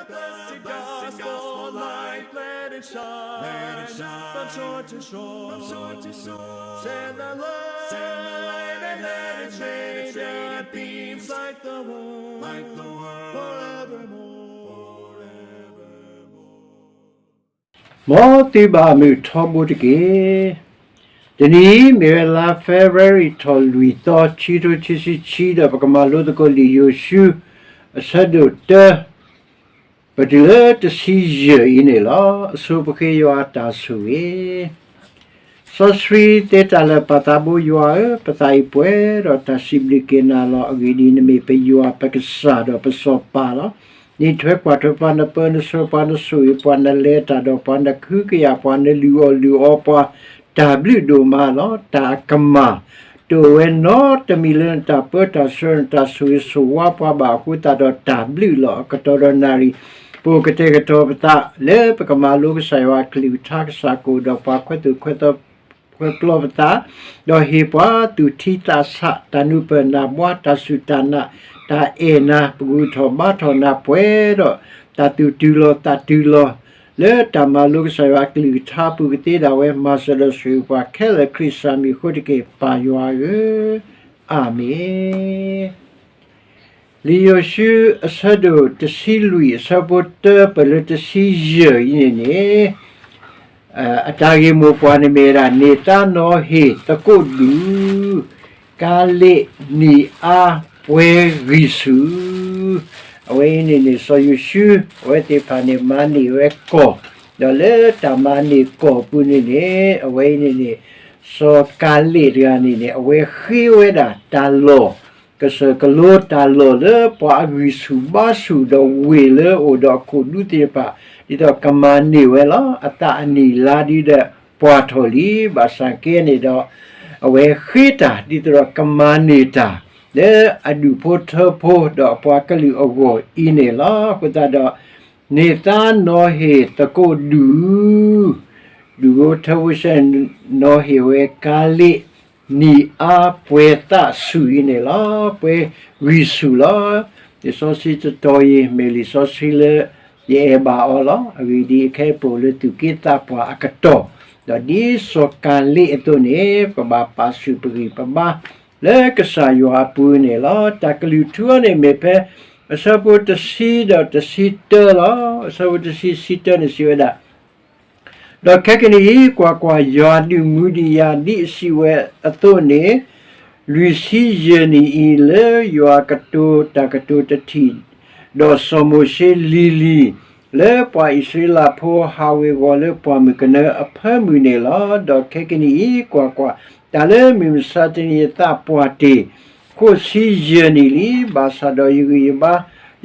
Blessed gospel light, let it shine, from shore to shore. Share the light and let it radiate beams like the world, like the world, forevermore. Forevermore. မ်သုဘၣ်မုာ်ထီဘိတက့ၢ်. တနံၤအံၤ မ့ၢ်ဝဲလါ February ထီၣ်လွံၢ်သီ ခံကထိခံဆံခံ ဒီးပကမၤလိသကိးလံာ်ယိၤၡူ အဆၢဒိၣ်တၢ ပတုၤလၢတဆံယဲၢ်အံၤန့ၣ်လီၤ. အဆိပဃ့ယွၤအတၢ်ဆိၣ်ဂ့ၤ. စီဆှံသ့တၢ်လၢာ် ပၢ်သးဘိယွၤဧၢ, ပသးအံၤပှဲၤဒီးတၢ်စံးဘျုးက့ၤနၤလီၤ. အဂ့ၢ်ဒ်အံၤ, နမ့ၢ်ပယွၤပကစၢ်ဒီးပစီၤပၤလီၤ. နအံးထွဲကွၢ်ထွဲပှၤ, နပၢနဆှၢပှၤ, နဆိၣ်ဂ့ၤပှၤ, နလဲၤတၢ်ဒီးပှၤ, နကဟုကယာ်ပှၤ, နလုၢ်အီၣ်လုၢ်အီပှၤ, တၢ်ဘျုးဒိၣ်မးလီၤ. တၢ်အကမၢ် တအိၣ်ဝဲနီတမံၤလၢနတၢ်ပၢတၢ်ဆှၢ, နတၢ်ဆိၣ်ဂ့ၤဆိၣ်ဝါပှၤဘၣ်အဃိသတးဒီးတၢ်ဘျုးလီၤ. အကတီၢ်ဒီးနၣ်ရံၣ် ပအိၣ်ကတဲာ်ကတီၤပသး လၢပကမၤလိကစၢ်ယွၤအကလုၢ်ကထါ, ကစၢ်ကအိၣ်ဒီးပှၤခွဲးသူၣ်ခွဲးသီ ခွဲးပျီပသး, ဒီးဟ့ၣ်ပှၤသူၣ်ထံသးဆး, တၢ်နူၤပၢၢ်နၢ်ဘှါ, တၢ်စူၢ်တၢ်နာ်, တၢ်အဲၣ်နၤ, ပဂုာ်ထီၣ်ဘါထီၣ်နၤပှဲၤဒီး တၢ်သူၣ်တုၤလီၤသးတုၤလီၤ လၢတၢ်မၤလိကစၢ်ယွၤအကလုၢ်ကထါအပူၤ ကသ့ဒၣ်ဝဲမၤစၢၤဒီးဆိၣ်ဂ့ၤပှၤခဲလၢာ် ခရံာ်စၢ်မံၤအဃိတက့ၢ်, ပၢ်ယွၤဧၢ, အၤမ့ၣ်. လံာ်ယိၤၡူ အဆၢဒိၣ်တဆံလွံၢ် အဆၢဖိတၢ ပၢၢ်လၢတဆံယဲၢ်အံၤန့ၣ်န့ၣ် အတၢ်ဂ့ၢ်မိၢ်ပှၢ်န့ၣ်မ့ၢ်ဝဲဒၣ် န့ၢ်သါနီၤဟ့ၣ်သကိးဒူၣ် ကၤလ့ၣ်နံၣ်အါပှဲၤဂံၢ်ဆူၣ်. အဝဲအံၤန့ၣ်န့ၣ် စီၤယိၤၡူ အဝဲသ့ၣ်တဖၣ်န့ၣ် မၤန့ၢ်ဝဲကီၢ်, ဒီးလၢတၢ်မၤန့ၢ်ကီၢ်အပူၤန့ၣ်န့ၣ် အဝဲအံၤန့ၣ်န့ၣ် စီၤကၤလ့ၣ်တဂၤန့ၣ်န့ၣ် အဝဲဃ့ဝဲဒၣ်တၢ်လီၢ် ကစၢၢ်ကလိတၢ်လီၢ်လၢပှၤအဂံၢ်ဆူၣ်ဘါဆူၣ် ဒီးဝ့ၢ်လၢအအိၣ်ဒီးအခိၣ်ဒူသ့ၣ်တဖၣ် ဒ်သိးကမၤန့ၢ်ဝဲလီၤ. အသးအနံၣ်လါဒ်ဒီးပှၢ်ထီၣ်လံ, ဘၣ်ဆၣ်ကဲန့ၣ်ဒီး အဝဲဃ့တၢ်ဒ်သိးဒီးကမၤန့ၢ်တၢ် လၢအဒူၣ်ဖိထၢဖိဒီးအပှၤကလုာ်အဂီၢ်အံၤန့ၣ်လီၤ. အဃိသတးဒီး န့ၢ်သါနီၤဟ့ၣ်သကိးဒူၣ် ဒူၣ်ဖိထၢဖိစဲ နီၤဟ့ၣ်ဝဲကၤလ့ၣ်နံၣ်အါပှဲၤသးဆူၣ်အံၤန့ၣ်လီၤ. ပှဲၤဂံၢ်ဆူၣ်လီၤ. လံာ်စီဆှံတတီၤအံၤ မ့ၢ်လံာ်စီဆှံလၢယအဲၣ်ဘၣ်အီၤလီၤ. အဂ့ၢ်ဒ်အံၤ, ခဲအံၤပအိၣ်လၢသူၣ်က့သးပှၢ်အကတီၢ်, ဒီးဒ်စီၤကၤလ့ၣ်အသိးန့ၣ် ပဘၣ်ပာ်ဆူၣ်ပဂံၢ်ပဘါ လၢကစၢ်ယွၤအပူၤန့ၣ်လီၤ. တၢ်ကလုၢ်ထူအီၤန့ၣ်မ့ၢ်ဖဲ အဆၢဖိတဆံဒီးတဆံတၢလီၤ. အဆၢဖိတဆံ ဆံတၢန့ၣ်စံးဝဲဒၣ်, ဒီးခဲကနံၣ်အံၤ, ကွၢ်ကွၢ်, ယွၤဒုးမူဒံးယၤဒ်အစံးဝဲအသိးန့ၣ် လွံၢ်ဆံယဲၢ်နံၣ်အံၤ လၢယွၤကတိၤတၢ်ကတိၤတထံၣ် ဒီးစီၤမိၤၡ့လံၤလံၤ လၢပှၤအံၣ်စရ့လးဖိဟးဝ့ၤဝီၤလၢပှၢ်မုၢ်ကနၢအဖၢမုၢ်န့ၣ်လီၤ. ဒီးခဲကနံၣ်အံၤ, ကွၢ်ကွၢ်, တၢ်လၢမုၢ်မဆါတနံၤအသးပှၢ်တ့ၢ် ဃိးဆံယဲၢ်နံၣ်လံ. ဘၣ်ဆၣ်ဒီးယဂံၢ်ယဘါ,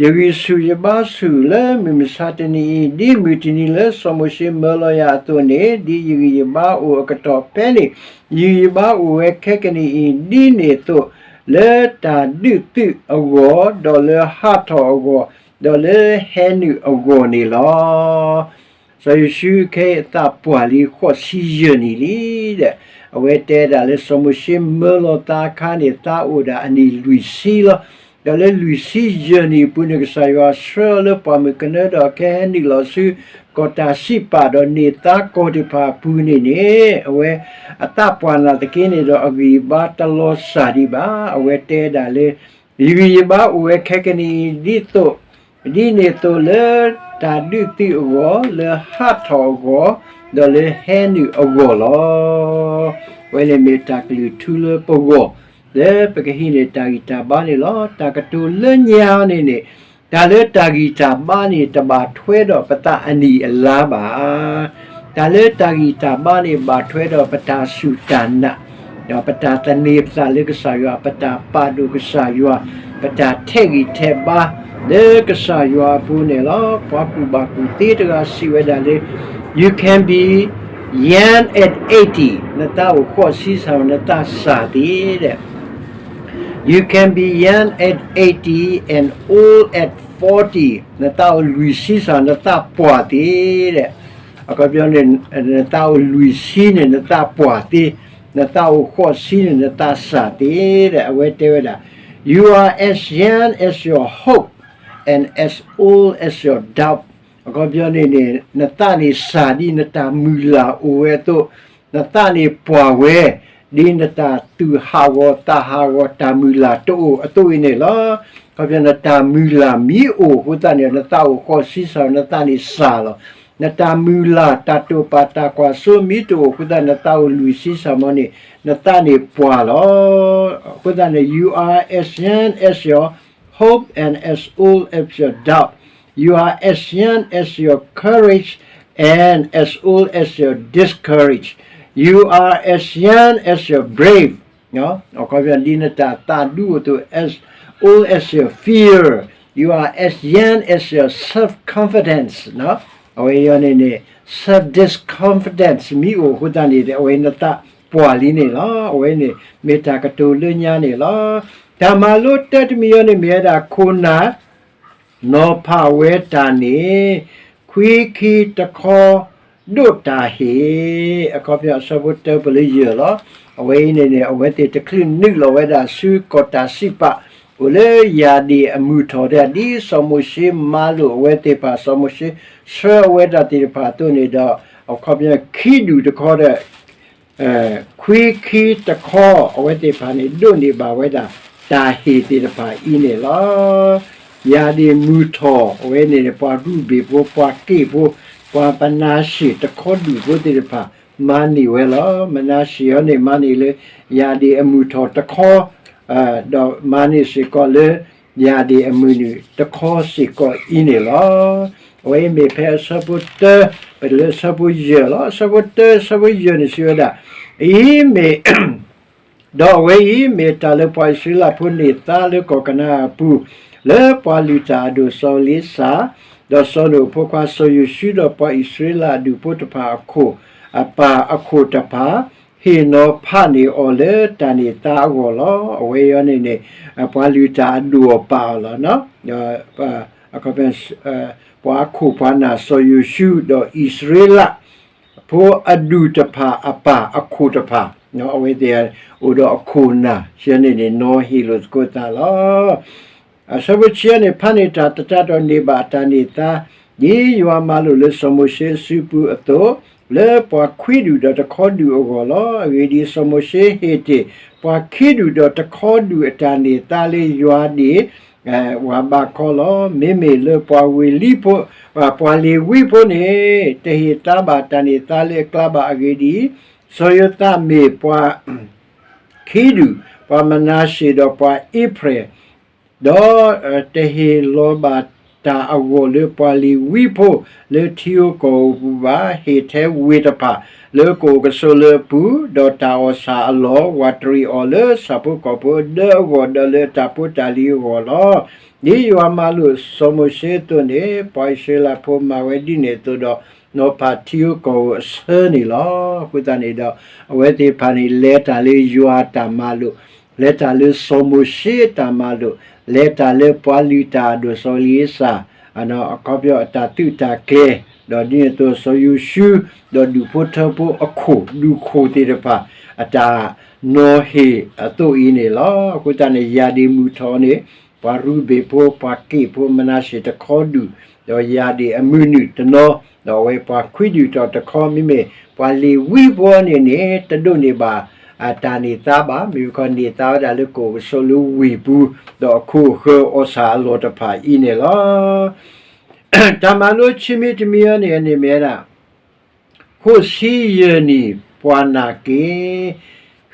ယဂံၢ်ဆူၣ်ယဘါဆူၣ်လၢမုၢ်မဆါတနံၤအံၤ, ဒ်မုၢ်တနံၤလၢစီၤမိၤၡ့မၢလီၤယၤအသိးန့ၣ်, ဒ်ယဂံၢ်ယဘါအိၣ်အကတီၢ်ဖဲန့ၣ်, ယဂံၢ်ယဘါအိၣ်ဝဲခဲကနံၣ်အံၤ ဒ်န့ၣ်အသိး, လၢတၢ်ဒုးသုးအဂီၢ်, ဒီးလၢဟးထီၣ်အဂီၢ်, ဒီးလၢဟဲနုာ်အဂီၢ်န့ၣ်လီၤ. စီၤယိၤၡူခဲအံၤအသးပှၢ်လံ ဃိးဆံယဲၢ်နံၣ်လံဒီး အဝဲတဲဒၣ်လၢစီၤမိၤၡ့မၢလီၤသးအခါန့ၣ် သးအိၣ်ဒၣ်အနံၣ်လွံၢ်ဆံလီၤ. ဒီးလၢလွံၢ်ဆံယဲၢ်နံၣ်အပူၤန့ၣ် ကစၢ်ယွၤဆှၢအီၤလၢပှၢ်မုၢ်ကနၢဒီး ကဟဲနုာ်လီၤဆူ ကီၢ်တၢ်စံးပာ်ဒီးန့ၢ်သါကီၢ်တဖၣ်အပူၤန့ၣ်န့ၣ် အဝဲအသးပှၢ်နာ်သက့န့ၣ်ဒီး အဂံၢ်အဘါတလီၤစၢ်ဒံးဘၣ်. အဝဲတဲဒၣ်လၢ ယဂံၢ်ယဘါအိၣ်ဝဲခဲကနံၣ်အံၤ ဒ်သိး, ဒ်န့ၣ်အသိးလၢတၢ်ဒုးသုးအဂီၢ်, လၢဟးထီၣ်အဂီၢ်, ဒီးလၢဟဲနုာ်အဂီၢ်လီၤ. အဝဲန့ၣ်မ့ၢ်တၢ်ကလုၢ်ထူလၢပဂီၢ်, လၢပကဟံးန့ၢ်တၢ်ဂံၢ်တၢ်ဘါန့ၣ်လီၤ. တၢ်ကတိၤလၢညါန့ၣ်န့ၣ်, တၢ်လၢတၢ်ဂံၢ်တၢ်ဘါန့ၣ် တဘၣ်ထွဲဒီးပသးအနံၣ်အလါဘၣ်. တၢ်လၢတၢ်ဂံၢ်တၢ်ဘါန့ၣ် ဘၣ်ထွဲဒီးပတၢ်စူၢ်တၢ်နာ်, ဒီးပတၢ်သန့ၤပသးလၢကစၢ်ယွၤ, ပတၢ်ပာ်ဒိၣ်ကစၢ်ယွၤ, ပတၢ်ထဲးဂံၢ်ထဲးဘါ လၢကစၢ်ယွၤအပူၤန့ၣ်လီၤ. ပှၤကူၣ်ဘၣ်ကူၣ်သ့တဂၤစံးဝဲဒၣ်လၢ You can be young at eighty, နသးအိၣ်ဃိးဆံစ့ၢ် နသးစၢ်သ့ဒီး You can be young at eighty and old at forty, နသးအိၣ်လွံၢ်ဆံစ့ၢ် နသးပှၢ်သ့ဒီး အခီပညီန့ၣ် နသးအိၣ်လွံၢ်ဆံန့ၣ် နသးပှၢ်သ့, နသးအိၣ်ဃိးဆံန့ၣ် နသးစၢ်သ့ဒီး အဝဲတဲဝဲဒၣ် You are as young as your hope, and as old as your doubt. အခီပညီန့ၣ်န့ၣ် နသးန့ၣ်စှၤဒ်နတၢ်မုၢ်လၢ်အိၣ်ဝဲအသိး, နသးန့ၣ်ပှၢ်ဝဲ ဒ်နတၢ်သူၣ်ဟးဂီၤသးဟးဂီၤ တၢ်မုၢ်လၢ်တအိၣ်အသိးအံၤန့ၣ်လီၤ. အခီပညီ နတၢ်မုၢ်လၢ်မ့ၢ်အိၣ်အဃိသတးန့ၣ် နသးအိၣ်ဃီဆံးစၢ် နသးန့ၣ်စှၤလီၤ. နတၢ်မုၢ်လၢ် တၢ်တိာ်ပာ်တၢ်ကွၢ်စိမ့ၢ်တအိၣ်အဃိသတး နသးအိၣ်လွံၢ်ဆံးစၢ်မီန့ၣ် နသးန့ၣ်ပှၢ်လီၤ. အဃိသတးန့ၣ် you are as young as your hope and as old as your doubt. You are as young as your courage and as old as your discourage. You are as young as your brave. အခီပညီ ဒ်နတၢ်သးဒူအိၣ်အသိး as old as your fear. You are as young as your self-confidence. အဝဲအံၤန့ၣ်န့ၣ် self disconfidence မ့ၢ်အိၣ်အဃိသတးန့ၣ် အဝဲနသးပှၢ်လံန့ၣ်လီၤ. အဝဲန့ၣ်မ့ၢ်တၢ်ကတိၤလၢညါန့ၣ်လီၤ. တၢ်မၤလိတၢတမံၤအံၤန့ၣ် မ့ၢ်ဝဲဒၣ်ခိၣ်နၢ် နီၤဖးဝဲတၢ်န့ၣ် ခွံခံတခီ ဒိးတၢ်ဟ့ၣ်, အခီပညီအဆၢဖိတၢပၢၢ်လၢယဲၢ်လီၤ. အဝဲအံၤန့ၣ်န့ၣ် အဝဲသ့ၣ်တချုးနုာ်လီၤဝဲဒၣ်ဆူကီၢ်တၢ်စံးပာ် အိၣ်လၢယၢ်ဒ့ၣ်အမုၢ်ထီၣ်တၢ် ဒ်စီၤမိၤၡ့မၤလိာ်အဝဲသ့ၣ်တဖၣ် စီၤမိၤၡ့ဆှၢအဝဲဒၣ်သ့ၣ်တဖၣ်အသိးန့ၣ်ဒီး အခီပညီခံဒူၣ်တခီဒီး ခွံခံတခီ အဝဲသ့ၣ်တဖၣ်န့ၣ် ဒိးန့ၢ်ဘၣ်ဝဲဒၣ် တၢ်ဟ့ၣ်သ့ၣ်တဖၣ်အံၤန့ၣ်လီၤ. ယၢ်ဒ့ၣ်မုၢ်ထီၣ် အဝဲန့ၣ် ပှၤရူၤဘ့ၣ်ဖိ ပှၤက့ၣ်ဖိ ပှၤမနၤၡ့ၣ်တခီဒူၣ်ဖိသ့ၣ်တဖၣ် မၤန့ၢ်ဝဲလီၤ. မနၤၡ့ၣ်အံၤန့ၣ် မၤန့ၢ်လၢ ယၢ်ဒ့ၣ်အမုၢ်ထီၣ်တခီ ဒီးမၤန့ၢ်စ့ၢ်ကီးလၢ ယၢ်ဒ့ၣ်အမုၢ်နုာ်တခီစ့ၢ်ကီးအံၤန့ၣ်လီၤ. အဝဲအံၤမ့ၢ်ဖဲအဆၢဖိတၢ ပတုၤလၢအဆၢဖိယဲၢ်လီၤ. အဆၢဖိတၢ အဆၢဖိယဲၢ်န့ၣ်စံးဝဲဒၣ်, အံၤမ့ၢ် ဒီးအဝဲအံၤမ့ၢ်တၢ်လၢပှၤအံၣ်စရ့လးဖိန့ၢ်သါလၢကီၢ်ကနၤအၣ်အပူၤ, လၢပှၤလုၢ်တၢ်အဒိၣ်စီၤအ့လံၡါ, ဒီးစီၤနိၣ်အဖိခွါစီၤယိၤၡူ ဒီးပှၤအံၣ်စရ့လးအဒူၣ်ဖိတဖၣ်အခိၣ်အပၢ်အခိၣ်တဖၣ် ဟ့ၣ်နီၤဖးန့ၢ်အီၤလၢတၢ်န့ၢ်သါအဂီၢ်လီၤ. အဝဲအံၤန့ၣ်န့ၣ် ပှၤလုၢ်တၢ်အဒိၣ်အပၢ်အီၤလီၤ. အခီပညီ ပှၤအခိၣ်ပှၤနၢ်စီၤယိၤၡူ ဒီးအံၣ်စရ့လးဖိအဒူၣ်တဖၣ်အပၢ်အခိၣ်တဖၣ်, အဝဲသ့ၣ်အိၣ်ဒီးအခိၣ်နၢ် ဆၢန့ၣ်န့ၣ် နီၤဟ့ၣ်လိာ်သကိးသးလီၤ. အဆၢဖိဆံန့ၣ် ဖးန့ၢ်တၢ်သတးဒီးန့ၢ်ဘၣ်အတၢ်န့ၢ်သါ ဒ်ယွၤမၤလိာ်လၢစီၤမိၤၡ့အစုပူၤအသိး, လၢပှၤခွံဒူၣ်ဒီးတခီဒူၣ်အဂီၢ်လီၤ. အဂ့ၢ်ဒ်အံၤ, စီၤမိၤၡ့ဟ့ၣ်တ့ၢ် ပှၤခံဒူၣ်ဒီးတခီဒူၣ်အတၢ်န့ၢ်သါလၢယွၤဒ့ၣ် ဝၤဘးခီလီၤ. မ့မ့ၢ်လၢပှၤဝ့ၢ်လံဖိ, ပှၤလ့ၤဝံဖိန့ၣ် တဟ့ၣ်သါဘၣ်တၢ်န့ၢ်သါလၢအကျါဘၣ်. အဂ့ၢ်ဒ်အံၤ, စီၤယိၤသးမ့ၢ်ပှၤခံဒူၣ်, ပှၤမနၤၡ့ၣ်ဒီးပှၤအ့ဖြ့ၣ်, ဒီးတဟ့ၣ်လီၤဘၣ်တၢ်အဂီၢ်လၢပှၤလ့ၤဝံဖိ လၢထံဧိၤကီၢ်ဧိၤပူၤဘၣ်. ဟ့ၣ်ထဲဝ့ၢ်တဖၣ် လၢကအိၣ်ကဆိးလၢအပူၤ, ဒီးတၢ်အီၣ်ဆၣ်အလီၢ်, ဝးတရံးအီၤလၢဆၣ်ဖိကီၢ်ဖိအဒၢအဂီၢ်, ဒီးလၢအတၢ်ဖိတၢ်လံၤအဂီၢ်လီၤ. ဒ်ယွၤမၤလိာ်စီၤမိၤၡ့အသိးန့ၣ်, ပှၤအံၣ်စရ့လးဖိမၤဝဲဒ်န့ၣ်အသိးဒီး နီၤဖးထံဧိၤကီၢ်ဧိၤအဆၢန့ၣ်လီၤ. အဃိသတးန့ၣ်ဒီး အဝဲသ့ၣ်တဖၣ်န့ၣ် လဲၤတၢ်လၢယွၤအတၢ်မၤလိာ်, လဲၤတၢ်လၢစီၤမိၤၡ့အတၢ်မၤလိာ်, လဲၤတၢ်လၢပှၤလုၢ်တၢ်အဒိၣ်စီၤအ့လံၡါ အခီပညီအတၢ်သုးတၢ်ကျဲၤ, ဒီးဒ်န့ၣ်အသိးစီၤယိၤၡူ ဒီးဒူၣ်ဖိထၢဖိအခိၣ် ဒူၣ်ခိၣ်သ့ၣ်တဖၣ် အတၢ်နီၤဟ့ၣ်အသိးအံၤန့ၣ်လီၤ. အဃိသတးန့ၣ် ယၢ်ဒ့ၣ်မုၢ်ထီၣ်န့ၣ် ပှၤရူၤဘ့ၣ်ဖိ, ပှၤက့ၣ်ဖိ, မနၤၡ့ၣ်တခီဒူၣ်, ဒီးယၢ်ဒ့ၣ်အမုၢ်နုာ်တနီၤ, ဒီးအဝဲပှၤခွံဒူၣ်ဒီးတခီ မ့မ့ၢ်ပှၤလ့ၤဝံဖိန့ၣ်န့ၣ် တဒိးန့ၢ်ဘၣ် တၢ်န့ၢ်သါဘၣ်, မ့ၢ်ခီန့ၢ်သါဝဲဒၣ်လၢကအိၣ်ကဆိးလၢဝ့ၢ်ပူၤ, ဒီးအခိၣ်အဃၢၤအီၣ်ဆၣ်အလီၢ်တဖၣ်အံၤန့ၣ်လီၤ. တၢ်မၤလိခံမံၤတမံၤအံၤန့ၣ် အန့ၣ်မ့ၢ်ဝဲဒၣ် ဃိးဆံယဲၢ်နံၣ်ပှၤနာ်က့ၤ,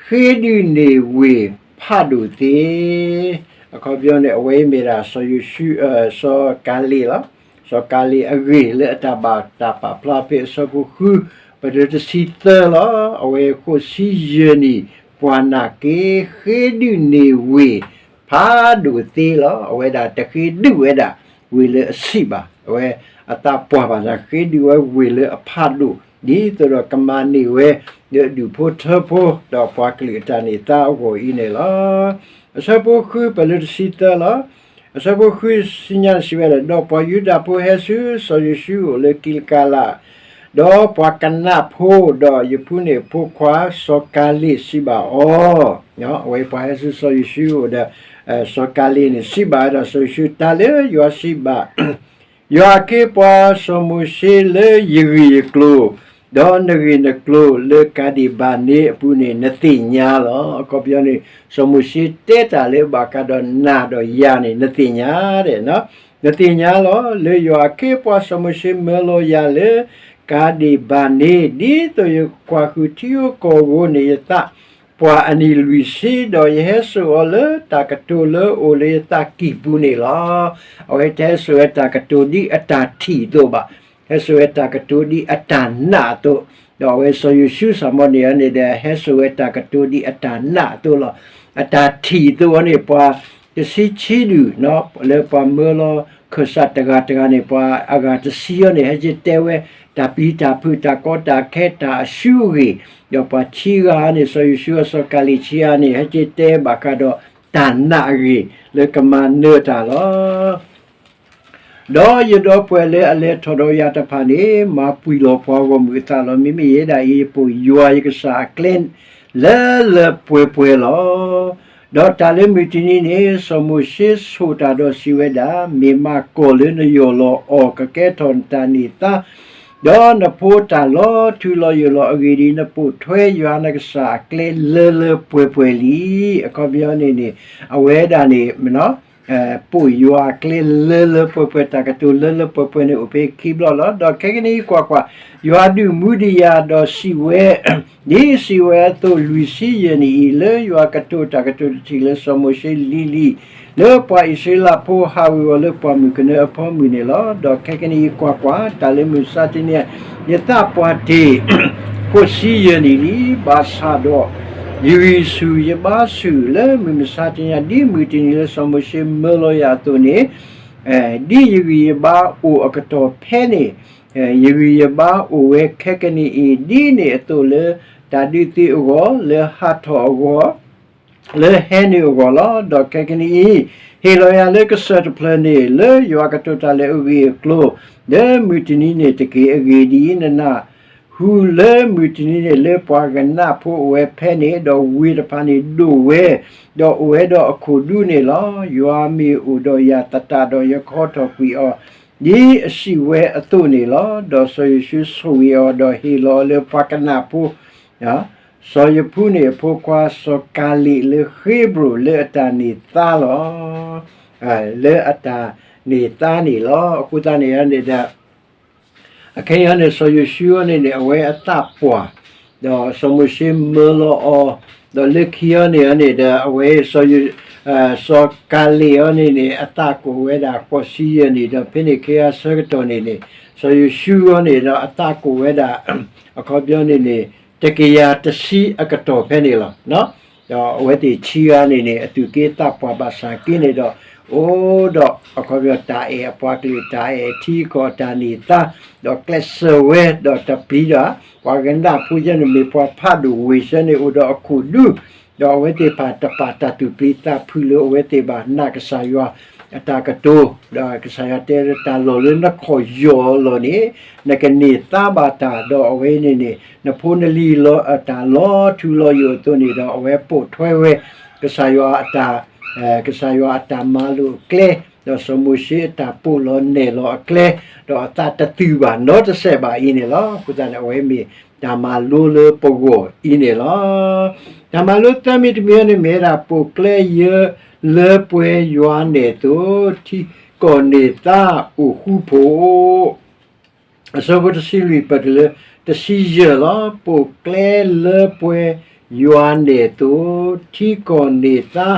ဃ့ဒုးန့ၢ်ဝ့ၢ်ဖးဒိၣ်သ့, အခီပညီန့ၣ် အဝဲအံၤမ့ၢ်ဒၣ်စီၤယိၤၡူ, စီၤကၤလ့းလီၤ. စီၤကၤလ့းအဂ့ၢ်လၢအတၢ်ဘၣ်တၢ်ပာ်ဖျါဖဲအဆၢဖိဃု ပတုၤတဆံသၢလီၤ. အဝဲဃိးဆံယဲၢ်နံၣ်ပှၤနာ်က့ၤ ဃ့ဒုးန့ၢ်ဝ့ၢ်ဖးဒိၣ်သ့လီၤ. အဝဲဒၣ်တဃ့ဒုးဝဲဒၣ်ဝ့ၢ်လၢအဆံးဘၣ်, အဝဲအသးပှၢ်ဘၣ်ဆၣ် ဃ့ဒုးဝဲဝ့ၢ်လၢအဖးဒိၣ် ဒ်သိးဒီးကမၤန့ၢ်ဝဲ လၢဒူၣ်ဖိထၢဖိ ဒီးပှၤကလုာ်အတၢ်န့ၢ်သါအဂီၢ်အံၤန့ၣ်လီၤ. အဆၢဖိဃု ပတုၤလၢတဆံသၢလီၤ. အဆၢဖိဃုဆံညါစံးဝဲဒၣ်, ဒီးပှၤယူဒၤဖိဟဲဆူစီၤယိၤၡူအအိၣ်လၢကံလကၤလး, ဒီးပှၤကနးဖိ ဒီးယၤဖူနၣ်ဖိခွါစီၤကၤလ့းစံးဘၣ်အီၤ, အဝဲပှၤဟဲဆူစီၤယိၤၡူအအိၣ်ဒီး စီၤကၤလ့းန့ၣ် စံးဘၣ်ဝဲဒၣ်စီၤယိၤၡူ တၢ်လၢယွၤစံးဘၣ် ယွၤအခ့အပှၤစီၤမိၤၡ့လၢယဂ့ၢ်ယကျိၤ, ဒီးနဂ့ၢ်နကျိၤလၢကၤဒ့ၣ်ဘၤန့အပူၤန့ၣ် နသ့ၣ်ညါလီၤ. အခီပညီန့ၣ် စီၤမိၤၡ့တဲတၢ်လၢဘၣ်ဃးဒီးနၤဒီးယၤန့ၣ် နသ့ၣ်ညါဒဲး, နသ့ၣ်ညါလီၤ. လၢယွၤအခ့အပှၤစီၤမိၤၡ့မၢလီၤယၤလၢ ကၤဒ့ၣ်ဘၤန့, ဒ်သိးယကွၢ်ဃုာ်ထံဧိၤကီၢ်ဧိၤန့ၣ် ယသးပှၢ်အနံၣ်လွံၢ်ဆံ, ဒီးယဟဲစိာ်အီၤလၢတၢ်ကတိၤလၢအအိၣ်လၢယသးကံၢ်ပူၤန့ၣ်လီၤ. အဝဲတဟဲစိာ်ဝဲတၢ်ကတိၤဒ်အတၢ်ထံၣ်အသိးဘၣ်, ဟဲစိာ်ဝဲတၢ်ကတိၤဒ်အတၢ်နာ်အသိး, ဒီးအဝဲစီၤယိၤၡူစ့ၢ်ကီးန့ၣ်န့ၣ်ဒီး ဟဲစိာ်ဝဲတၢ်ကတိၤဒ်အတၢ်နာ်အသိးလီၤ. အတၢ်ထံၣ်အသိးအီၤန့ၣ် ပှၤတဆံဆံဒူၣ် လၢပှၤမၢလီၤခၢၣ်စးတဂၤတဂၤန့ၣ် ပှၤအဂၤတဆံအီၤန့ၣ် ဟဲက့ၤတဲဝဲ တၢ်ပျံၤတၢ်ဖုး တၢ်ကီတၢ်ခဲ တၢ်အစုအဂ့ၢ်, ဒီးပှၤခံဂၤန့ၣ် စီၤယိၤၡူအစီၤကၤလ့းခံဂၤန့ၣ် ဟဲက့ၤတဲဘၣ်ဃးဒီး တၢ်နာ်အဂ့ၢ် လၢကမၤနၢၤတၢ်လီၤ. ဒီးယဒီပုၢ်ဝဲၢ်လၢအလဲၤထီၣ်ဒီးယၤတဖၣ်န့ၣ် မၤပှံၢ်လီၤပှၤဂီၢ်မုၢ်အသးလီၤ. မ့မ့ၢ်ယဲဒၣ်အံၤ ယပိာ်ယွၤယကစၢ်အကျဲ လၢလၢပှဲၤပှဲၤလီၤ. ဒီးတၢ်လၢမုၢ်တနံၤန့ၣ် စီၤမိၤၡ့ဆိၣ်တၢ်ဒီးစံးဝဲဒၣ်, မ့ၢ်မးကီၢ်လၢနယီၢ်လီၤအီၣ်ကကဲထီၣ်နတၢ်န့ၢ်သါ, ဒီးနဖိတၢ်လီၤထူလီၤယိာ်လီၤ. အဂ့ၢ်ဒ်အံၤ, နပိာ်ထွဲယွၤနကစၢ်အကျဲလၢလၢပှဲၤပှဲၤလံ. အခီပညီန့ၣ်န့ၣ် အဝဲဒၣ်န့ၣ် ပိာ်ယွၤအကျဲလၢလၢပှဲၤပှဲၤ, တၢ်ကတိၤလၢလၢပှဲၤပှဲၤန့ၣ် အိၣ်ဖဲခံဘျီလီၤ. ဒီးခဲကနံၣ်အံၤကွၢ်ကွၢ်, ယွၤဒုးမူဒံးယၤဒီးစံးဝဲ, ဒ်စံးဝဲအသိး လွံၢ်ဆံယဲၢ်နံၣ်အံၤ လၢယွၤကတိၤတၢ်ကတိၤတထံၣ်လၢစီၤမိၤၡ့လံၤလံၤ, လၢပှၤအံၣ်စရ့လးဖိဟးဝ့ၤအီၤလၢပှၢ်မုၢ်ကနၢအဖီမုၢ်န့ၣ်လီၤ. ဒီးခဲကနံၣ်အံၤကွၢ်ကွၢ်, တၢ်လၢမုၢ်မဆါတနံၤ ယသးပှၢ်တ့ၢ် ဃိးဆံယဲၢ်နံၣ်လံ, ဘၣ်ဆၣ်ဒီး ယဂံၢ်ဆူၣ်ယဘါဆူၣ်လၢမုၢ်မဆါတနံၤ ဒ်မုၢ်တနံၤလၢစီၤမိၤၡ့မၢလီၤယၤအသိးန့ၣ်, ဒ်ယဂံၢ်ယဘါအိၣ်အကတီၢ်ဖဲန့ၣ်, ယဂံၢ်ယဘါအိၣ်ဝဲခဲကနံၣ်အံၤ ဒ်န့ၣ်အသိးလၢ တၢ်ဒုးသ့အဂီၢ်, လၢဟးထီၣ်အဂီၢ်, လၢဟဲနုာ်အဂီၢ်လီၤ. ဒီးခဲကနံၣ်အံၤ ဟ့ၣ်လီၤယၤလၢကစၢၢ်တဖျၢၣ်န့ၣ် လၢယွၤကတိၤတၢ်လၢအဂ့ၢ်အကျိၤ လၢမုၢ်တနံၤန့ၣ်တက့ၢ်. အဂ့ၢ်ဒ်အံၤ, နနၢ်ဟူလၢမုၢ်တနံၤန့ၣ် လၢပှၤကနၣ်ဖိအိၣ်ဝဲဖဲန့ၣ်, ဒီးဝ့ၢ်တဖၣ်န့ၣ်ဒိၣ်ဝဲ, ဒီးအိၣ်ဝဲဒီးအခိၣ်ဒူန့ၣ်လီၤ. ယွၤမ့ၢ်အိၣ်ဒီးယၤသတးဒီး ယကဟီထီၣ်ကွံာ်အီၤ ဒ်အစံးဝဲအသိးန့ၣ်လီၤ. ဒီးစီၤယိၤၡူဆိၣ်ဂ့ၤအီၤ, ဒီးဟ့ၣ်လီၤအီၤလၢပှၤကနၣ်ဖိ စီၤယဖူန့ၣ်အဖိခွါစီၤကၤလ့းလၢဃ့ဘြိၣ်လၢအတၢ်န့ၢ်သါလီၤ. လၢအတၢ်န့ၢ်သါန့ၣ်လီၤ. အဃိသတးန့ၣ်န့ၣ်ဒီး အခဲအံၤန့ၣ် စီၤယိၤၡူအီၤန့ၣ်န့ၣ် အဝဲအသးပှၢ်, ဒီးစီၤမိၤၡ့မၢလီၤအီၤ, ဒီးလၢခံအီၤန့ၣ်န့ၣ်ဒီး အဝဲ စီၤကၤလ့းအီၤန့ၣ်န့ၣ် အသးကိၣ်ဝဲဒၣ်ဃိးဆံယဲၢ်နံၣ်, ဒီးဖဲန့ၣ်ခဲအံၤဆၢကတီၢ်န့ၣ်န့ၣ် စီၤယိၤၡူအီၤန့ၣ်ဒီးအသးကိၣ်ဝဲဒၣ် အခီပညီန့ၣ်န့ၣ် တကယၤတဆံအကတီၢ်ဖဲန့ၣ်လီၤ. ဒီးအဝဲသ့ၣ်ဆံဂၤန့ၣ်န့ၣ် အသူၣ်က့သးပှၢ်ဘၣ်ဆၣ်က့န့ၣ်ဒီး အိၣ်ဒီးအခီပညီတၢ်အဲၣ်အပှၤကလုာ် တၢ်အဲၣ်ထံကီၢ်အတၢ်န့ၢ်သါ, ဒီးကျဲးစၢးဝဲ ဒီးတပျံၤဒီး ပှၤကနၣ်ဖိယဲန့ၣ်မ့ၢ်ပှၤဖးဒိၣ်ဝ့ၢ်ဆၢန့ၣ် အိၣ်ဒီးအခိၣ်ဒူ ဒီးအဝဲသ့ၣ်တဖၣ်တၢ်သူၣ်ပျံၤသးဖုးလၢအဝဲသ့ၣ်ဘၣ်နာ်ကစၢ်ယွၤအတၢ်ကတိၤ, ဒီးကစၢ်ယွၤတဲလၢတၢ်လီၢ်လၢနခီၣ်ယီၢ်အလီၢ်န့ၣ် နကန့ၢ်သါဘၣ်တၢ်, ဒီးအဝဲန့ၣ်န့ၣ် နဖိနလံၤလီၤအတၢ်လီၤထူလီၤယိာ်အသိးန့ၣ်ဒီး အဝဲပိာ်ထွဲဝဲ ကစၢ်ယွၤအတၢ် ကစၢ်ယွၤအတၢ်မၤလိာ်အကျဲ, ဒီးစီၤမိၤၡ့အတၢ်ပိာ်လီၤနဲၣ်လီၤအကျဲ, ဒီးအသးတတုၤဘၣ်နီတစဲးဘၣ်အံၤန့ၣ်လီၤ. အဃိသတးန့ၣ် အဝဲမ့ၢ်တၢ်မၤလိလၢပဂီၢ်အံၤန့ၣ်လီၤ. တၢ်မၤလိသၢမံၤတမံၤန့ၣ်မ့ၢ်ဝဲဒၣ် ပိာ်ကျဲလၢပှဲၤယွၤနဲၣ်သိး ထံကီၢ်န့ၢ်သါအိၣ်ဃူဖိး အဆၢဖိတဆံလွံၢ်ပတုၤလၢတဆံယဲၢ်လီၤ. ပိာ်ကျဲလၢပှဲၤယွၤနဲၣ်သိး ထံကီၢ်န့ၢ်သါ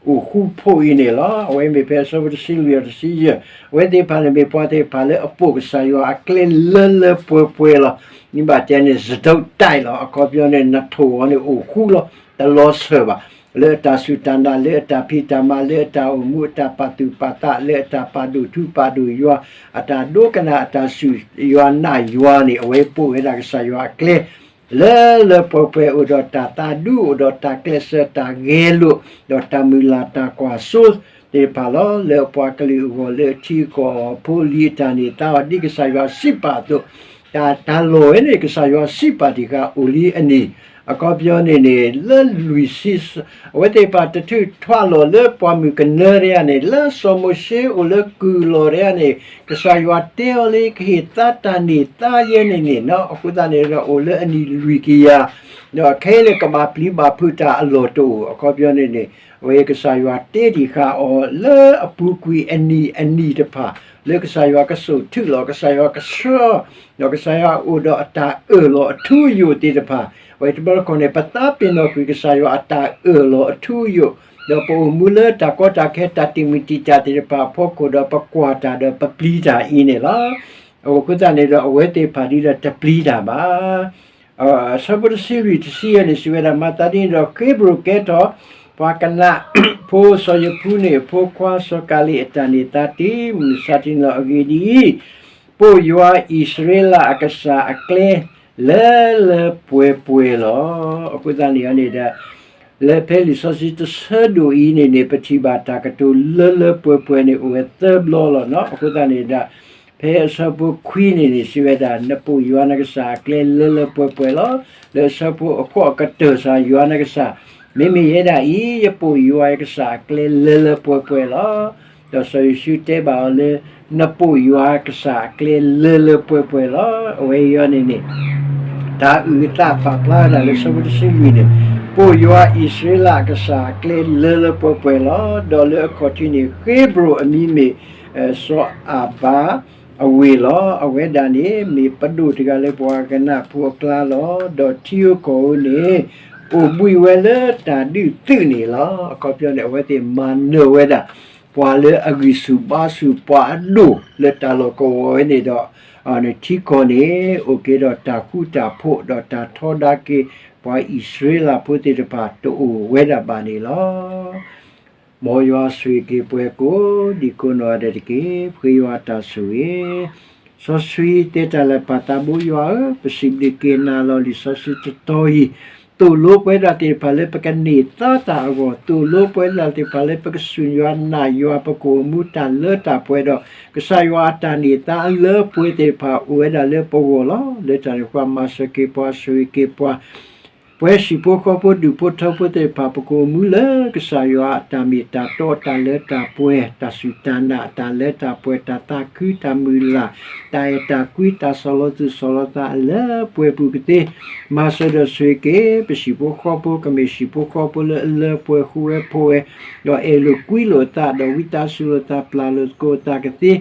အိၣ်ဃူဖိးအံၤန့ၣ်လီၤ. အဝဲမ့ၢ်ဖဲအဆၢဖိတဆံလွံၢ်အတဆံယဲၢ်, အဝဲသ့ၣ်တဖၣ်န့ၣ်မ့ၢ်ပှၤသ့ၣ်တဖၣ်လၢအပိာ်ကစၢ်ယွၤအကျဲလၢလၢပှဲၤပှဲၤလီၤ. မ့ၢ်ဘၣ်တဲန့ၣ် စတုတၢၢ်လီၤ. အခီပညီန့ၣ် နထိၣ်အီၤန့ၣ်အိၣ်ဃူလီၤ, တလီၤစၢၤဘၣ် လၢအတၢ်စူၢ်တၢ်နာ် လၢအတၢ်ဖံးတၢ်မၤ လၢအတၢ်အိၣ်မူ အတၢ်ပာ်သူၣ်ပာ်သး လၢအတၢ်ပာ်ဒိၣ်ထူပာ်ဒိၣ်ယွၤ အတၢ်ဒိကနၣ် အတၢ်စူၢ်ယွၤနာ်ယွၤန့ၣ် အဝဲပိာ်ဝဲဒၣ်ကစၢ်ယွၤအကျဲ လၢလၢပှဲၤပှဲၤ အိၣ်ဒီးတၢ်သးဒူ အိၣ်ဒီးတၢ်ကျဲးစၢး တၢ်ဂဲၤလိာ် ဒီးတၢ်မုၢ်လၢ်တၢ်ကွၢ်စိသ့ၣ်တဖၣ်လီၤ. လၢအပှၤကလုာ်အဂီၢ် လၢအထံအကီၢ်အဖိအလံၤအတၢ်န့ၢ်သါအီၤ ဒ်ကစၢ်ယွၤစံးပာ်အသိး, တၢ်တၢ်လီၢ်ဝဲန့ၣ် ကစၢ်ယွၤစံးပာ်တံၢ်ဃာ်အိၣ်လံအနံၤ အခီပညီန့ၣ်န့ၣ် လၢလွံၢ်ဆံ အဝဲသ့ၣ်တဖၣ်တထုးထီၣ်လီၤလၢပှၢ်မုၢ်ကနၢတယၤန့ၣ် လၢစီၤမိၤၡ့အိၣ်လၢကုၢ်လီၢ်တယၤန့ၣ် ကစၢ်ယွၤတဲအီၤလၢကဟ့ၣ်သါတၢ်န့ၢ်သါယဲန့ၣ်န့ၣ်နီၤ. အဃိသတးန့ၣ်ဒီးအိၣ်လၢအနံၣ်လွံၢ်ကယၤ ဒီးခဲအံၤန့ၣ် ကဘၣ်ပျံၤဘၣ်ဖုးတၢ်အလီၢ်တအိၣ်. အခီပညီန့ၣ်န့ၣ် အဝဲကစၢ်ယွၤတဲဒံးဃာ်အီၤလၢအပူၤကွံာ်အနံၣ်အနံၣ်တဖၣ် လၢကစၢ်ယွၤကစိာ်ထုးလီၤ ကစၢ်ယွၤကဆှၢ ဒီးကစၢ်ယွၤအိၣ်ဒီးအတၢ်အၢၣ်လီၤအထူအယိာ်သ့ၣ်တဖၣ် ဝဲတဘျီတခီၣ်န့ၣ် ပသးပ့ၤနီၣ်ကွံာ်ကစၢ်ယွၤအတၢ်အၢၣ်လီၤအထူအယိာ် ဒီးပအိၣ်မူလၢတၢ်ကီတၢ်ခဲတၢ်တံာ်မုၢ်တံာ်တာ်သ့ၣ်တဖၣ်အဖီခိၣ်ဒီးပကွၢ်တၢ်ဒီးပပျံၤတၢ်အံၤန့ၣ်လီၤ. အဃိသတးန့ၣ်ဒီးအဝဲသ့ၣ်တဖၣ်ဒ်ဒီးတပျံၤတၢ်ဘၣ်. အဆၢဖိတဆံလွံၢ်တဆံယဲၢ်န့ၣ် စံးဝဲဒၣ် မၤသးဒ်န့ၣ်ဒီး ဃ့ဘြိၣ်ကဲထီၣ် ပှၤကနးဖိစီၤယဖူန့ၣ် အဖိခွါစီၤကၤလ့းအတၢ်န့ၢ်သါတ့ၢ် မုၢ်မဆါတနံၤလီၤ. အဂ့ၢ်ဒ်အံၤ, ပိာ်ယွၤအံၣ်စရ့လးအကစၢ်အကျဲ လၢလၢပှဲၤပှဲၤလီၤ. အဃိသတးန့ၣ်န့ၣ်ဒီး လၢဖဲလံာ်စီဆှံတဆၢဒိၣ်အံၤန့ၣ်န့ၣ် ပထံၣ်ဘၣ်တၢ်ကတိၤလၢလၢပှဲၤပှဲၤန့ၣ် အိၣ်ဝဲသၢဘျီလီၤနီၤ. အဃိသတးန့ၣ်ဒီး ဖဲအဆၢဖိခွံန့ၣ်န့ၣ် စံးဝဲဒၣ် နပိာ်ယွၤနကစၢ်အကျဲလၢလၢပှဲၤပှဲၤလီၤ. လၢအဆၢဖိအဃိးအကတၢၢ်စ့ၢ် ယွၤနကစၢ်, မ့မ့ၢ်ယဲဒၣ်အံၤ ယပိာ်ယွၤယကစၢ်အကျဲလၢလၢပှဲၤပှဲၤလီၤ. ဒီးစီၤယိၤၡူတဲဘၣ်အီၤလၢ နပိာ်ယွၤကစၢ်အကျဲလၢလၢပှဲၤပှဲၤလီၤ. အဝဲအံၤန့ၣ်န့ၣ် တၢ်အုၣ်အသးပာ်ဖျါဝဲဒၣ်လၢဆၢဖိတဆံလွံၢ်န့ၣ်, ပိာ်ယွၤအံၣ်စရ့လးအကစၢ်အကျဲလၢလၢပှဲၤပှဲၤလီၤ. ဒီးလၢအခီၣ်ထံးန့ၣ် ဃ့ဘြိၣ်အမံၤမ့ၢ် စီၤအၤဘၤအဝ့ၢ်လီၤ. အဝဲဒၣ်န့ၣ် မ့ၢ်ပဒိၣ်တဂၤလၢပှၤကနးဖိအကျါလီၤ. ဒီးထံဧိၤကီၢ်ဧိၤန့ၣ် အိၣ်ဘှံးဝဲလၢတၢ်ဒုးသုးန့ၣ်လီၤ. အခီပညီန့ၣ် အဝဲသ့ၣ်မၤနၢၤဝဲဒၣ် ပှၤလၢအဂံၢ်ဆူၣ်ဘါဆူၣ် ပှၤအဒိၣ်လၢတၢ်လီၢ်ကဝီၤဝဲန့ၣ်ဒီး ထံကီၢ်န့ၣ် အိၣ်က့ၤဒီးတၢ်ဃူတၢ်ဖိး ဒီးတၢ်ထီဒါက့ၤ ပှၤအံၣ်စရ့လးဖိသ့ၣ်တဖၣ်တအိၣ်ဝဲဒၣ်ဘၣ်န့ၣ်လီၤ. မ်ယွၤဆိၣ်ဂ့ၤက့ၤပှၤကိးဒံကိးနီၢ်ဂၤဒဲးတက့ၢ်. ပဃ့ယွၤအတၢ်ဆိၣ်ဂ့ၤ. စီဆှံတဲတၢ်လၢပၢ်သးဘိယွၤဧၢ, ပစံးဘျုးက့ၤနၤလီၤလံာ်စီဆှံတတီၤအံၤ, သိၣ်လိပဝဲဒၣ်သ့ၣ်တဖၣ်လၢပကန့ၢ်သါတၢ်အဂီၢ်, သိၣ်လိပဝဲဒၣ်သ့ၣ်တဖၣ်လၢပကစူၢ်ယွၤနာ်ယွၤ ပကအိၣ်မူတၢ်လၢတၢ်ပှဲၤဒီး ကစၢ်ယွၤအတၢ်န့ၢ်သါလၢပှဲၤသ့ၣ်တဖၣ်အိၣ်ဝဲဒၣ်လၢပဂီၢ်လီၤ. လၢတၢ်န့ၣ်အဃိ မၤစၢၤက့ၤပှၤ ဆိၣ်ဂ့ၤက့ၤပှၤ ပှၤဟံၣ်ဖိဃီဖိဒူၣ်ဖိထၢဖိသ့ၣ်တဖၣ် ပကအိၣ်မူလၢကစၢ်ယွၤအတၢ်မ့ၢ်တၢ်တီအတၢ်လၢတၢ်ပှဲၤ, တၢ်စူၢ်တၢ်နာ်အတၢ်လၢတၢ်ပှဲၤ, တၢ်သးခုတၢ်မုၢ်လၢ်, တၢ်အဲၣ်တၢ်ကွံ တၢ်ဆီၣ်လီၤသူၣ်ဆီၣ်လီၤသးအလၢပှဲၤပူၤကသ့, မၤစၢၤဒီးဆိၣ်ဂ့ၤက့ၤ ပဟံၣ်ဖိဃီဖိ ကမ့ၢ်ဟံၣ်ဖိဃီဖိလၢအလၢပှဲၤဃူဝဲဖိးဝဲ, ဒီးအဲၣ်လိာ်ကွံလိာ်အသး ဒီးဝံသးစူၤလိာ်သး ပျၢ်လိာ်သကိးအသးကသ့, ဒီး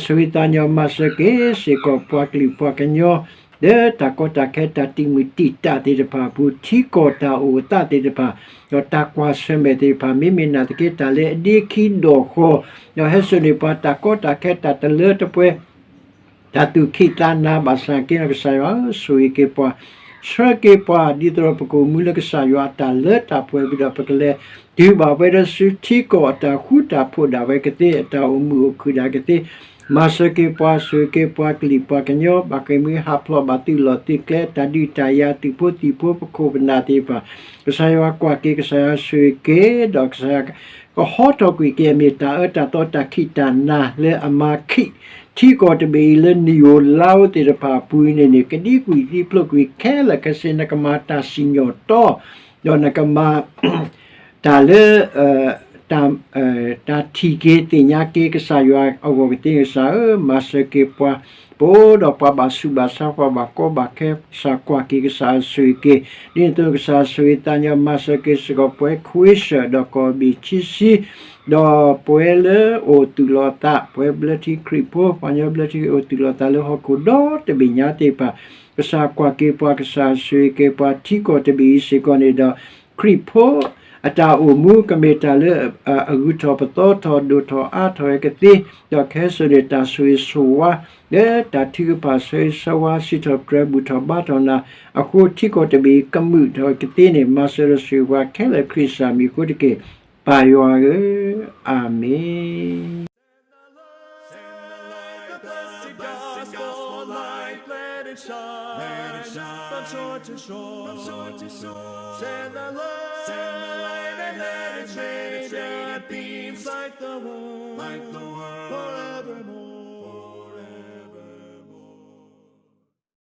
ဆိၣ်ဂ့ၤသးညီ မၤစၢၤက့ၤစ့ၢ်ကီးပှၤကလုာ်ပှၤကညီ လၢတၢ်ကီတၢ်ခဲတၢ်တံာ်မုၢ်တံာ်တာ်သ့ၣ်တဖၣ်အပူၤ ထံကီၢ်တၢ်အိၣ်အသးသ့ၣ်တဖၣ်, ဒီးတၢ်ကွၢ်ဆၢၣ်မဲာ်သ့ၣ်တဖၣ် မ့မ့ၢ်နာ်သက့တၢ်လၢအဒ့ခံဒီၣ်ဃီ, ဒီးဟဲစိာ်န့ၢ်ပှၤတၢ်ကီတၢ်ခဲတၢ်တလၢတပှဲၤ တၢ်သူၣ်ခံးသးနၤဘၣ်ဆၣ်က့နီၤ ကစၢ်ယွၤဧၢ, ဆိၣ်ဂ့ၤက့ၤပှၤ, ဆှၢက့ၤပှၤ ဒ်သိးဒီးပကအိၣ်မူလၢကစၢ်ယွၤအတၢ်လၢတၢ်ပှဲၤဝံၤဒီး ပကလဲၤတုၤဘၣ်ဝဲဒီးဆူထံကီၢ်အတၢ်ဃူတၢ်ဖိးဒၣ်ဝဲကသ့ အတၢ်အိၣ်မုာ်အိၣ်ခုၣ်ဒၣ်ကသ့, မၤစၢၤက့ၤပှၤ ဆိၣ်ဂ့ၤက့ၤပှၤကလုာ်ပှၤကညီ ဘၣ်ဃ့ၢ်မှံဟးဖျိးဘၣ်သုးလီၢ်သုးကျဲ တၢ်ဒုးတၢ်ယၤ သုးဖိသံၣ်ဖိ ပခိၣ်ပနၢ်သ့ၣ်တဖၣ်, ကစၢ်ယွၤကွၢ်က့ၤ ကစၢ်ယွၤဆိၣ်ဂ့ၤက့ၤ ဒီးကစၢ်ယွၤ ကဟီထီၣ်ကွံာ်က့ၤအမ့ၢ်တၢ်အၢတၢ်သီတၢ်ခံးတၢ်နၤလၢအမၤခံး ထံကီၢ်တဘ့ၣ်အံၤလၢနံၣ်ဧိၤလါဧိၤသ့ၣ်တဖၣ်အပူၤအံၤန့ၣ်န့ၣ် ကဒံကွံာ်ဒံဖျိးကွံာ်ခဲလၢာ်ခဲဆ့ နကမၤတၢ်စံၣ်ညီၣ်တီ ဒီးနကမၤ တၢ်လၢ တၢ် တၢ်ထံၣ်က့ၤသ့ၣ်ညါက့ၤကစၢ်ယွၤအဂီၢ်ကသ့ ကစၢ်ဧၢ, မၤစၢၤက့ၤပှၤ ပအိၣ်ဒီးပှၤဘၣ်ဆူးဘၣ်ဆါ ပှၤဘၣ်ကီဘၣ်ခဲ ကစၢ်ကွၢ်က့ၤ ကစၢ်ဆိၣ်ဂ့ၤက့ၤ, ဒ်န့ၣ်အသိးကစၢ်ဆိၣ်ဂ့ၤသးညီ မၤစၢၤက့ၤစ့ၢ်ကီးပှၤခွ့ဆၢၣ် ဒီးကီၢ်ဘ့ၣ်ခံဆံ ဒီးပှၤလၢအိၣ်သူၣ်လီၤသး ပှၤဘျၢထံခရံာ်ဖိ ပှၤကညီဘျၢထံအိၣ်သူၣ်လီၤသးလၢဟီၣ်ခိၣ်ဒီတဘ့ၣ်ညါသ့ၣ်တဖၣ်, ကစၢ်ကွၢ်က့ၤပှၤ ကစၢ်ဆိၣ်ဂ့ၤက့ၤပှၤ ထံကီၢ်တဘ့ၣ်အံၤစ့ၢ်ကီးန့ၣ်ဒီး ခရံာ်ဖိအတၢ်အိၣ်မူ ကမ့ၢ်တၢ်လၢအဂုၤထီၣ်ပသီထီၣ် ဒိၣ်ထီၣ်အါထီၣ်ဝဲကသ့, ဒီးကဟဲစိာ်န့ၢ်တၢ်ဆိၣ်ဂ့ၤဆိၣ်ဝါ လၢတၢ်ထုကဖၣ်ဆၢဂ့ၤဆၢဝါ စံးထီၣ်ပတြၢၤဘူၣ်ထီၣ်ဘါထီၣ်နၤအဃိ ထံကီၢ်တဘ့ၣ်အံၤကမုာ်ထီၣ်ကသ့န့ၣ် မၤစၢၤဒီးဆိၣ်ဂ့ၤပှၤခဲလၢာ်ခရံာ်စၢ်မံၤအဃိတက့ၢ်. ပၢ်ယွၤဧၢ, အၤမ့ၣ်.